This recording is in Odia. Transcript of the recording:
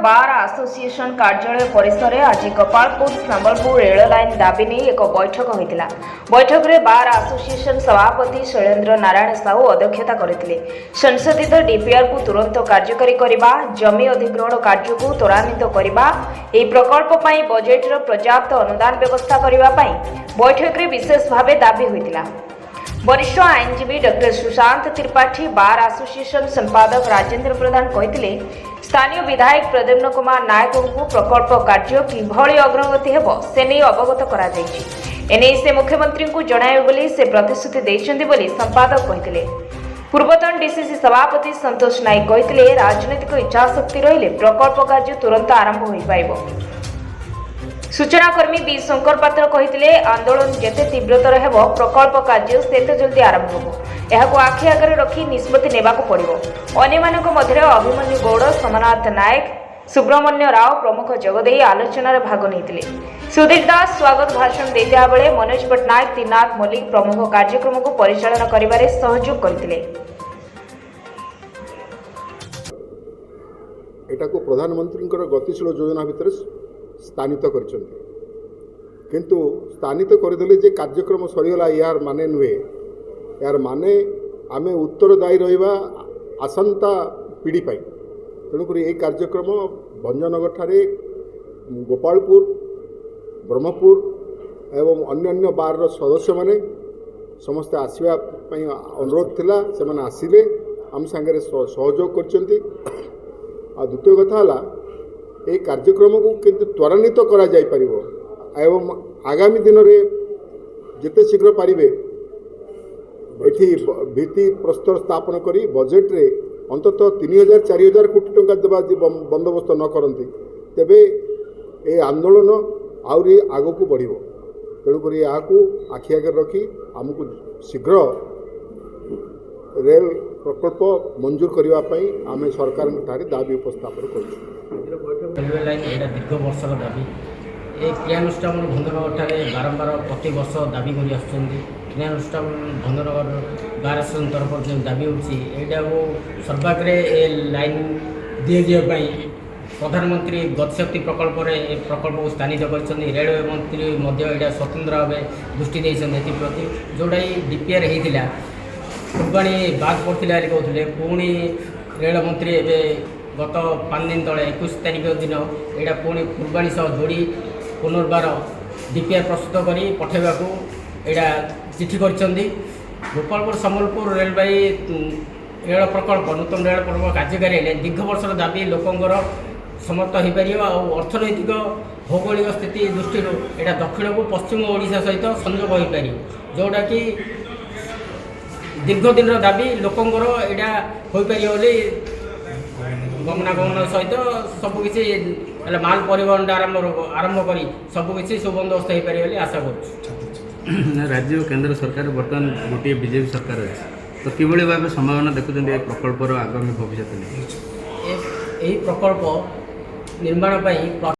ବାର୍ ଆସୋସିଏସନ କାର୍ଯ୍ୟାଳୟ ପରିସରରେ ଆଜି ଗୋପାଳପୁର ସମ୍ବଲପୁର ରେଳ ଲାଇନ ଦାବି ନେଇ ଏକ ବୈଠକ ହୋଇଥିଲା। ବୈଠକରେ ବାର୍ ଆସୋସିଏସନ ସଭାପତି ଶୈଳେନ୍ଦ୍ର ନାରାୟଣ ସାହୁ ଅଧ୍ୟକ୍ଷତା କରିଥିଲେ। ସଂଶୋଧିତ ଡିପିଆର୍କୁ ତୁରନ୍ତ କାର୍ଯ୍ୟକାରୀ କରିବା, ଜମି ଅଧିଗ୍ରହଣ କାର୍ଯ୍ୟକୁ ତ୍ୱରାନ୍ୱିତ କରିବା, ଏହି ପ୍ରକଳ୍ପ ପାଇଁ ବଜେଟର ପର୍ଯ୍ୟାପ୍ତ ଅନୁଦାନ ବ୍ୟବସ୍ଥା କରିବା ପାଇଁ ବୈଠକରେ ବିଶେଷ ଭାବେ ଦାବି ହୋଇଥିଲା। ବରିଷ୍ଠ ଆଇନଜୀବୀ doctor Sushant Tripathi, bar association ସମ୍ପାଦକ ରାଜେନ୍ଦ୍ର ପ୍ରଧାନ କହିଥିଲେ, ସ୍ଥାନୀୟ ବିଧାୟକ ପ୍ରଦ୍ୟୁମ୍ନ କୁମାର ନାୟକଙ୍କୁ ପ୍ରକଳ୍ପ କାର୍ଯ୍ୟ କିଭଳି ଅଗ୍ରଗତି ହେବ ସେ ନେଇ ଅବଗତ କରାଯାଇଛି। ଏନେଇ ସେ ମୁଖ୍ୟମନ୍ତ୍ରୀଙ୍କୁ ଜଣାଇବେ ବୋଲି ସେ ପ୍ରତିଶ୍ରୁତି ଦେଇଛନ୍ତି ବୋଲି ସମ୍ପାଦକ କହିଥିଲେ। ପୂର୍ବତନ ଡିସିସି ସଭାପତି ସନ୍ତୋଷ ନାୟକ କହିଥିଲେ, ରାଜନୈତିକ ଇଚ୍ଛାଶକ୍ତି ରହିଲେ ପ୍ରକଳ୍ପ କାର୍ଯ୍ୟ ତୁରନ୍ତ ଆରମ୍ଭ ହୋଇପାରିବ। ସୂଚନା କର୍ମୀ ବି ଶଙ୍କର ପାତ୍ର କହିଥିଲେ, ଆନ୍ଦୋଳନ ଯେତେ ତୀବ୍ରତର ହେବ, ପ୍ରକଳ୍ପ କାର୍ଯ୍ୟ ସେତେ ଜଲ୍ଦି ଆରମ୍ଭ ହେବ। ଏହାକୁ ଆଖି ଆଗରେ ରଖି ନିଷ୍ପତ୍ତି ନେବାକୁ ପଡ଼ିବ। ଅନ୍ୟମାନଙ୍କ ମଧ୍ୟରେ ଅଭିମନ୍ୟୁ ଗୌଡ଼, ସୋମନାଥ ନାୟକ, ସୁବ୍ରମଣ୍ୟ ରାଓ ପ୍ରମୁଖ ଯୋଗଦେଇ ଆଲୋଚନାରେ ଭାଗ ନେଇଥିଲେ। ସୁଧୀର ଦାସ ସ୍ୱାଗତ ଭାଷଣ ଦେଇଥିବା ବେଳେ ମନୋଜ ପଟ୍ଟନାୟକ, ତ୍ରିନାଥ ମଲ୍ଲିକ ପ୍ରମୁଖ କାର୍ଯ୍ୟକ୍ରମକୁ ପରିଚାଳନା କରିବାରେ ସହଯୋଗ କରିଥିଲେ। ଏଟାକୁ ପ୍ରଧାନମନ୍ତ୍ରୀଙ୍କର ଗତିଶୀଳ ଯୋଜନା ଭିତରେ ସ୍ଥାନିତ କରିଛନ୍ତି। କିନ୍ତୁ ସ୍ଥାନିତ କରିଦେଲେ ଯେ କାର୍ଯ୍ୟକ୍ରମ ସରିଗଲା, ଏହାର ମାନେ ନୁହେଁ। ଏହାର ମାନେ ଆମେ ଉତ୍ତରଦାୟୀ ରହିବା ଆସନ୍ତା ପିଢ଼ି ପାଇଁ। ତେଣୁକରି ଏହି କାର୍ଯ୍ୟକ୍ରମ ଭଞ୍ଜନଗରଠାରେ ଗୋପାଳପୁର, ବ୍ରହ୍ମପୁର ଏବଂ ଅନ୍ୟାନ୍ୟ ବାର୍ର ସଦସ୍ୟମାନେ ସମସ୍ତେ ଆସିବା ପାଇଁ ଅନୁରୋଧ ଥିଲା। ସେମାନେ ଆସିଲେ, ଆମ ସାଙ୍ଗରେ ସହଯୋଗ କରିଛନ୍ତି। ଆଉ ଦ୍ୱିତୀୟ କଥା ହେଲା, ଏହି କାର୍ଯ୍ୟକ୍ରମକୁ କିନ୍ତୁ ତ୍ୱରାନ୍ୱିତ କରାଯାଇପାରିବ ଏବଂ ଆଗାମୀ ଦିନରେ ଯେତେ ଶୀଘ୍ର ପାରିବେ ଏଠି ଭିତ୍ତି ପ୍ରସ୍ତର ସ୍ଥାପନ କରି ବଜେଟରେ ଅନ୍ତତଃ 3000 4000 କୋଟି ଟଙ୍କା ଦେବା ଯଦି ବନ୍ଦୋବସ୍ତ ନ କରନ୍ତି, ତେବେ ଏ ଆନ୍ଦୋଳନ ଆହୁରି ଆଗକୁ ବଢ଼ିବ। ତେଣୁକରି ଏହାକୁ ଆଖି ଆଗରେ ରଖି ଆମକୁ ଶୀଘ୍ର ରେଳ ପ୍ରକଳ୍ପ ମଞ୍ଜୁର କରିବା ପାଇଁ ଆମେ ସରକାରଙ୍କ ଠାରେ ଦାବି ଉପସ୍ଥାପନ କରୁଛୁ। ରେଲୱେ ଲାଇନ୍ ଏଇଟା ଦୀର୍ଘ ବର୍ଷର ଦାବି। ଏ କ୍ରିୟାନୁଷ୍ଠାନ ଭଞ୍ଜନଗରଠାରେ ବାରମ୍ବାର ପ୍ରତିବର୍ଷ ଦାବି କରି ଆସୁଛନ୍ତି। କ୍ରିୟାନୁଷ୍ଠାନ ଭଞ୍ଜନଗର ବାର ଆସୋସିଏସନ୍ ତରଫରୁ ଯେଉଁ ଦାବି ହେଉଛି, ଏଇଟାକୁ ସର୍ବାଗ୍ରେ ଏ ଲାଇନ୍ ଦିଆଯିବା ପାଇଁ ପ୍ରଧାନମନ୍ତ୍ରୀ ଗତିଶକ୍ତି ପ୍ରକଳ୍ପରେ ଏ ପ୍ରକଳ୍ପକୁ ସ୍ଥାନିତ କରିଛନ୍ତି। ରେଳୱେ ମନ୍ତ୍ରୀ ମଧ୍ୟ ଏଇଟା ସ୍ୱତନ୍ତ୍ର ଭାବେ ଦୃଷ୍ଟି ଦେଇଛନ୍ତି ଏଥିପ୍ରତି। ଯେଉଁଟାକି ଡିପିଆର୍ ହେଇଥିଲା, ଫୁଲବାଣୀ ବାଦ ପଡ଼ିଥିଲା ବୋଲି କହୁଥିଲେ। ପୁଣି ରେଳମନ୍ତ୍ରୀ ଏବେ ଗତ 5 ଦିନ ତଳେ 21 ତାରିଖ ଦିନ ଏଇଟା ପୁଣି ଫୁଲବାଣୀ ସହ ଯୋଡ଼ି ପୁନର୍ବାର ଡିପିଆର୍ ପ୍ରସ୍ତୁତ କରି ପଠାଇବାକୁ ଏଇଟା ଚିଠି କରିଛନ୍ତି। ଗୋପାଳପୁର ସମ୍ବଲପୁର ରେଳବାଇ ରେଳ ପ୍ରକଳ୍ପ, ନୂତନ ରେଳ ପ୍ରକଳ୍ପ କାର୍ଯ୍ୟକାରୀ ହେଲେ ଦୀର୍ଘ ବର୍ଷର ଦାବି ଲୋକଙ୍କର ସମାପ୍ତ ହୋଇପାରିବ। ଆଉ ଅର୍ଥନୈତିକ ଭୌଗୋଳିକ ସ୍ଥିତି ଦୃଷ୍ଟିରୁ ଏଇଟା ଦକ୍ଷିଣକୁ ପଶ୍ଚିମ ଓଡ଼ିଶା ସହିତ ସଂଯୋଗ ହୋଇପାରିବ, ଯେଉଁଟାକି ଦୀର୍ଘ ଦିନର ଦାବି ଲୋକଙ୍କର। ଏଇଟା ହୋଇପାରିବ ବୋଲି ଗମନାଗମନ ସହିତ ସବୁକିଛି ହେଲେ ମାଲ ପରିବହନଟା ଆରମ୍ଭ ଆରମ୍ଭ କରି ସବୁକିଛି ସୁବନ୍ଦୋବସ୍ତ ହୋଇପାରିବ ବୋଲି ଆଶା କରୁଛୁ। ରାଜ୍ୟ ଓ କେନ୍ଦ୍ର ସରକାର ବର୍ତ୍ତମାନ ଗୋଟିଏ ବିଜେପି ସରକାର ଅଛି, ତ କିଭଳି ଭାବେ ସମ୍ଭାବନା ଦେଖୁଛନ୍ତି ଏ ପ୍ରକଳ୍ପର ଆଗାମୀ ଭବିଷ୍ୟତ ନେଇ? ଏହି ପ୍ରକଳ୍ପ ନିର୍ମାଣ ପାଇଁ